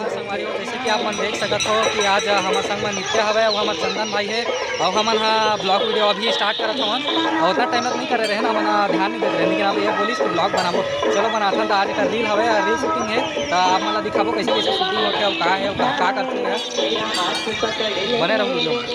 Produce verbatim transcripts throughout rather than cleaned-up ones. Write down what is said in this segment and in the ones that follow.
संगवारी हो, जैसे कि आप मन देख सकत हो कि आज हमर संग म नित्य हवय, अउ हमर चंदन भाई हे, अउ हमन ह vlog video अभी start करत हवन। अउ उतना time तक नहीं करे रहे ना, हमन ह ध्यान नहीं देते रहे, लेकिन अब ये बोलिस कि vlog बनाबो, चलो बनाथन। त आज एकर reel हवय, reel shooting हे, त आप मन ला दिखाबो कैसे कैसे shooting होथे, अउ का हे, अउ का, का करथे। बने रहू video में।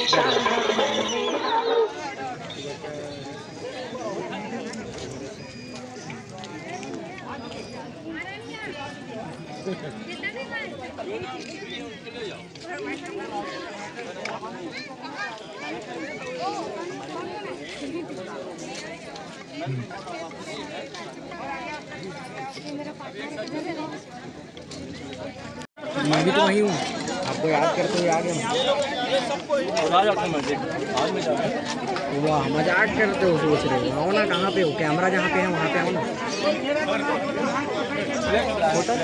मैं भी तो वही हूँ, आपको याद करते हुए आ गया हूँ। वाह, मजाक करते हो, सोच रहे हो? आओ ना, कहाँ पे हो? कैमरा जहाँ पे है, वहाँ पे आओ ना। होटल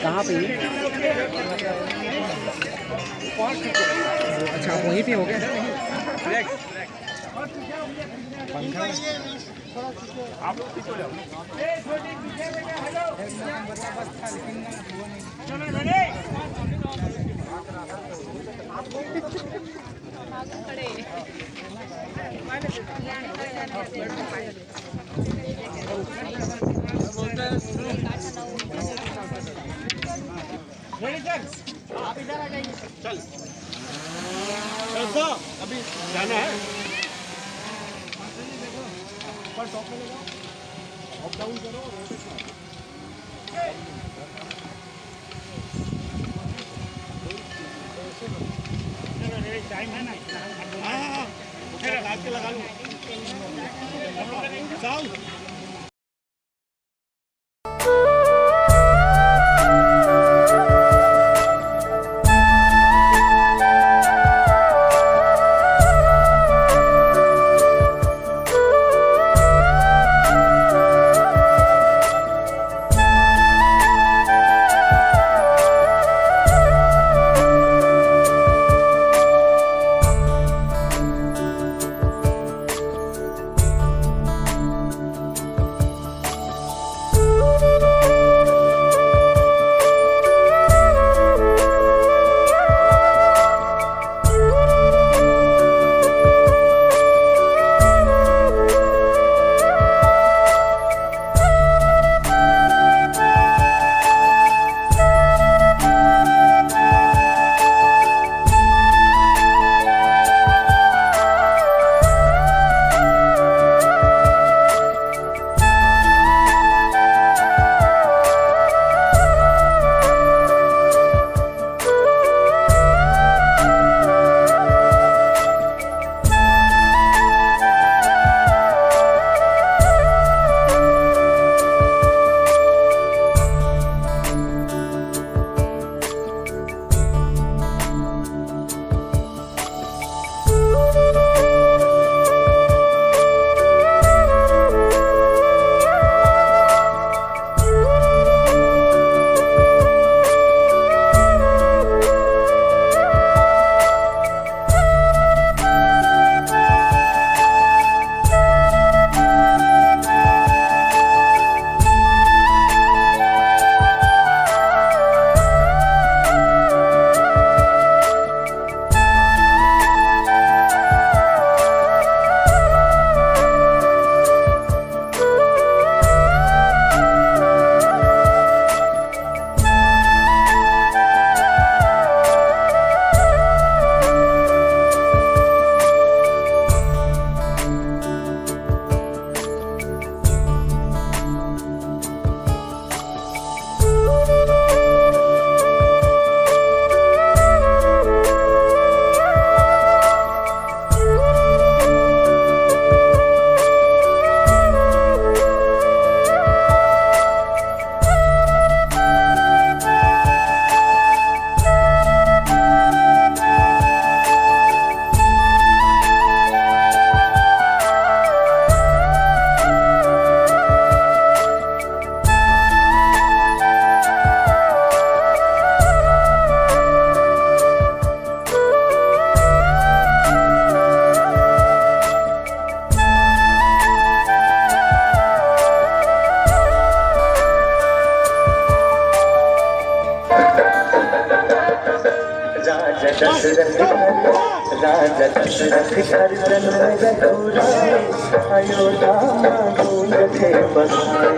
कहाँ पे है? अच्छा, आप वहीं पे हो क्या? पंखा। Ready, sir? आप इधर आ जाइए। चल। चल, sir, अभी जाना है। ऊपर top में ले जाओ। Up down करो, rotate मारो। चलो, ready, time है ना इतना। हाँ, हाँ, हाँ। उठा के लगा लो। Sound। दशरथ घर, राजा दशरथ घर जन्म रघुराई, अयोध्या मा गूंजथे बधाई।